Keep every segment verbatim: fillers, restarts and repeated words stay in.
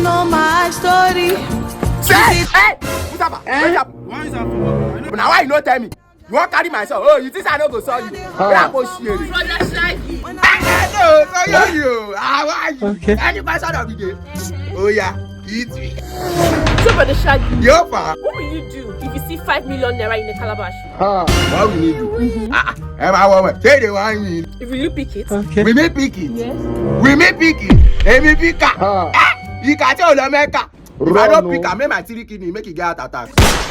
Know my story. Say, hey, Mustapha, wake up. Why is that for? Now why you no tell me? You wan carry myself? Oh, you think I no go saw you? Where I go see you? Brother Shaggy. No, no, you. How are you? Okay. Any person of the day? Oh yeah, eat me. So, Brother Shaggy, Yo, fa. What will you do if you see five million naira in a calabash? What we need do? Ah, ah, ẹ máa wọ ọmọ. Say they want me. If you pick it, We may pick it. Yes. We may pick it. Èmi pick am. Ah, ìkà tí ò lọ Mẹ́kà. If I don't pick am, make my three kidney make e get heart attack.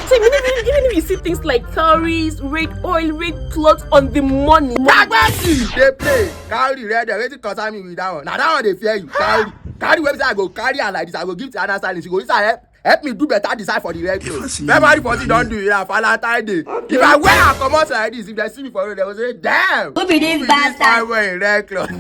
So, even, even, even if you see things like cowries, red oil, red cloth on the money, Gbagba si dey play. Carry red, wetin concern me with that one? Na that one dey fear you. Carry, carry wey be say I go carry am like this. I go give to Anna Stanley. She go use her help, help me do better design for the red cloth. February fourteen don do it. Na Valentine Day. If I wear am comot like this, if they see me for road, they go say, "Damn! Who be this This bastard?" fine boy in red cloth."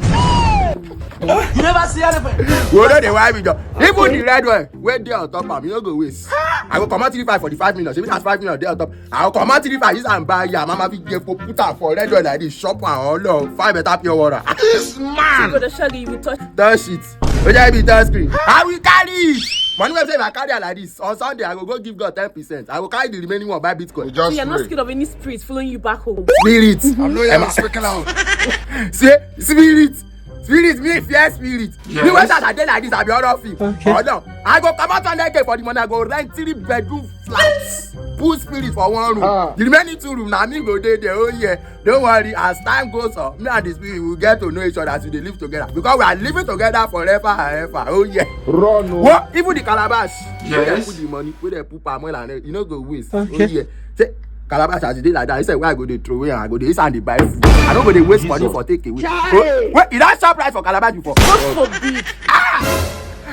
You never see anything. We no dey why me jọ. Even the red one wey dey on top am, you no go waste. I go comot three five for the five million. Shebi that's five million dey on top. I go comot three five, use am buy yam. Mama fit get for put am for red one like this. Shop am all up. Find better pure water. This man. Brother Shaggy, you will touch. Touch it. Oya be touch screen. I will carry it. Money wey say if I carry am like this on Sunday, I go go give God ten percent. I go carry the remaining one buy Bitcoin. We just So you're not wait. Scared of any spirit following you back home? Spirit. I'm not Emma. Here speaking out. Say spirit. Spirit, me fear spirit. Yes. You went out and dey like this, I be other thing. Okay. Hold on. I go comot hundred K for the money. I go rent three bedroom flats. Put spirit for one room. Ah. The remaining two room, na me go dey there. Oh yeah. Don't worry. As time goes on, me and the spirit will get to know each other as we dey live together. Because we are living together forever and ever. Oh yeah. Run o. What? Even the calabash. Where they Yes. put the money, where they put palm oil and everything, you no go waste. Okay. Oh yeah. Say, calabash as e dey like that. He said, "Where I go dey throw away? I go dey use am dey buy food. I no go dey waste money for take away." Chai. Oh, wait, you don chop rice for calabash before? God forbid.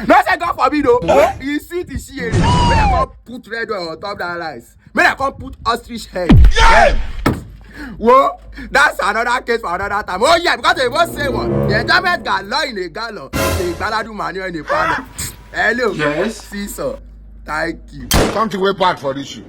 No say God forbid o. Oh, e sweet, e share. Make I come put red oil on top that rice. Make I come put ostrich head. Yeah. Wo, that's another case for another time. Oh yeah, because they both say one. The enjoyment galore in a gallon. The gbaladu manure in a pan. Hello. Yes. See, sir. Thank you. Something way bad for this you.